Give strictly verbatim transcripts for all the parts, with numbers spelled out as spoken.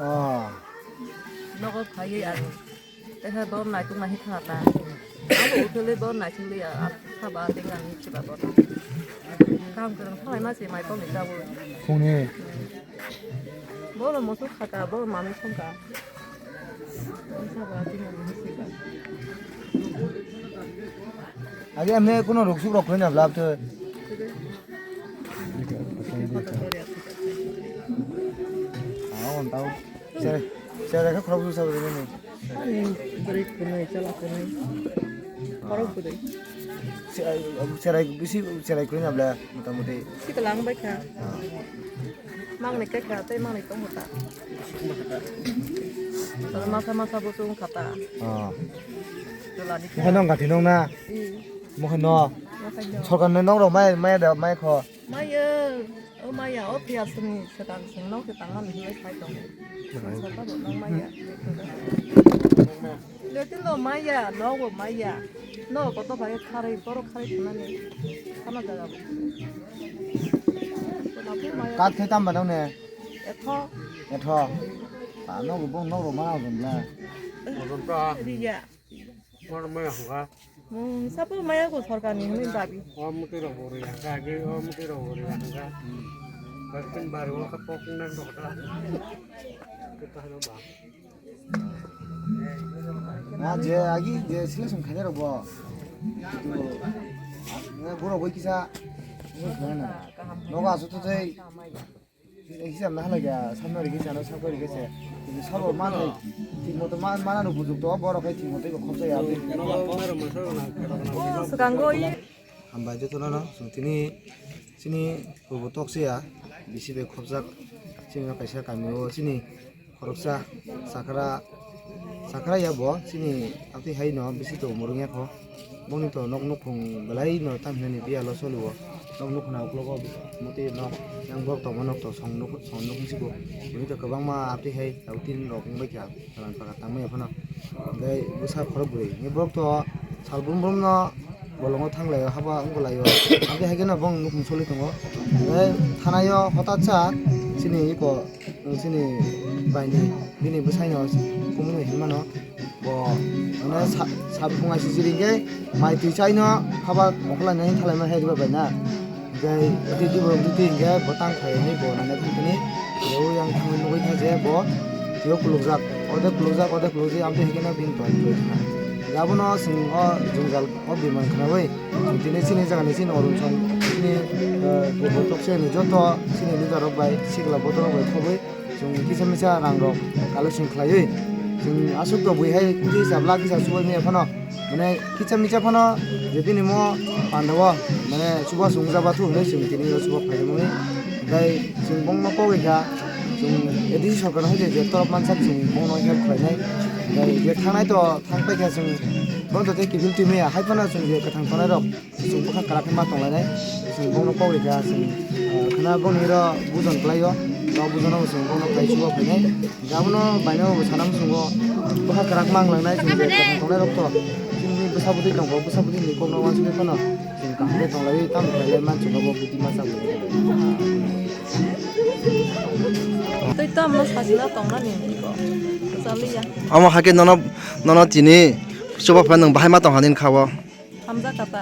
Oh. Nogo phaiwi ang. Tei khe bo naituk nai khe thangna ta. Abo uthilwi bo naisingli ya, saba tengani chiba bo. Kaham kwrwng thalai ma se mai kok ni tabuk. Phungni. Bo no musu khaka, bo no manwi songka. Saba tengani chiba. Age amne kuno ruksuk rok khwlai na blap to. Ah, on tau. Cherai, cherai khe khorok bwsa bwrwi nini. Ani bwrwi khwnwi, chwla khwnwi. Khorok bwrwi. Cherai, cherai bisi cherai khwlai na bla, mota moti. Sikla ang bai kha. Ah. Mangni khe kha, tei mangni tong kha ta. Tala masa masa bo chung kha ta. Ah. Chwla ni khe. Mokhe nong gathi nong na? I. Mokhe no? Mokhe no. Sorkar ni nong rok mai, mai da, mai kho. Maya, o maya, o phiya sini sedang sing no ke tangan ni hinai sai tong. Sini sapa bo nang maya. Lekin no maya, no bo maya. No koto bai kharwi, toro kharwi thanani. Sama jaga bo. Kat khe tamba nang ne? Etho. Etho. Ta no bo bong no ro mana jom la. Riya. Mor maya hanga. Hmm, sapo maya ko sorkar ni hwnwi dabi. O muti rok bo riya hanga, agi o muti rok bo riya hanga. Kakin bari o ka pok nang rok da. Kita hano ba. Na je agi je sila song khanya rok bo. Tu, na borok bai kisa. Nogo asu tu tei. Hisab na halai ya, samno rigi chano sakoi rigi se. Sabo man hai, thik moto man, mana no bujukto, borok hai thik moto ibo khopsa ya. O, swkango i. Hambai jotono no, chwng tini, chini purbo tokse ya, bisi bai khopjak, chini no kaisa kami o, chini khoroksa, sakra, sakra ya bo, chini atwi hai no, bisi to murung ya kho. Boni to nok nukhung belai no tamhinani biya lo solo o. Nok nukhung na uklogo muti nok yang borok tongma nok to song nuk, song nuk siko. Boni to kwbangma atwi hai tabuk tin rok wngbai kha. Salan paka tangmaya phano. Hingke bwsa khorok bwrwi. Hingke borok to sal brum brum no bolongo thanglaio, haba wngkolaio. Hingke haikhe no bong nukhung soli tongo. Hingke thanaio hotatsa chini iko, chini baini, bini bwsaino kumui hinmano. Bo mane sa, sa bwkhwnga sijiri hingke mai twi chaino haba ongkhorlainai thalaima hai riba bai na. Hingke twi twi borok twi twi hingke bo tang khaiyani bo nana thangkani. Bo yang thangwi nugui kha je bo twiyo khulukjak, ode khulukjak, ode khulukjak, amtwi hingke no bini tong twi kha. Abono chwng o jwngjal o biman khnaui chwng tini chini jagani chini Arunachal chini, eh, Purbo tokse ni joto chini leader rok bai sikla bodol rok bai khobwi chwng kisa misa rang rok collection khlaiwi chwng aswk to bui hai kisa bla kisa subai maya phano. Mane kisa misa phano je bini mo panda o mane chuba sung jaba thu hinwi chwng tini o chuba phaimani. Tei chwng bongno kogwi kha, chwng A D C sorkar hai je, je torop mansak chwng bongno help khlainai. Tei je thangnai to thang paikha chwng bono to tei kiphil twi maya hai phano chwng je kwthang tongnai rok chwng bwkha kwrak khe ma tonglainai. Chwng bongno kogwi kha chwng, ah, khna bongni ro bujon kwlaio. Tok bujono bo chwng bongno khai chuba phainai. Abono baino bo sana muchungo bwkha kwrak mang langnai chwng je kwthang tongnai rok to chini bwsa bwtwi tongkho, bwsa bwtwi ni kokno uansugwi phano chwng kaham khe tonglaiwi tamo khlailai mansukha bo bwtwi masa bo. Tei tamo sajina tongnani iko chaliya. Omo hakhe nono, nono tini chuba phai nwng bahai ma tongha nini kha o. Hamjakha ta.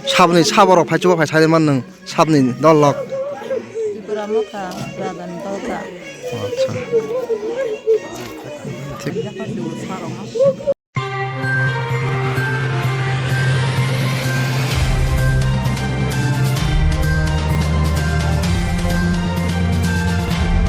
Saboni saborok phai chuba phai sai man nwng sabni dol lok. Tripura mokha, Pradhan Dota. Acha. Thik.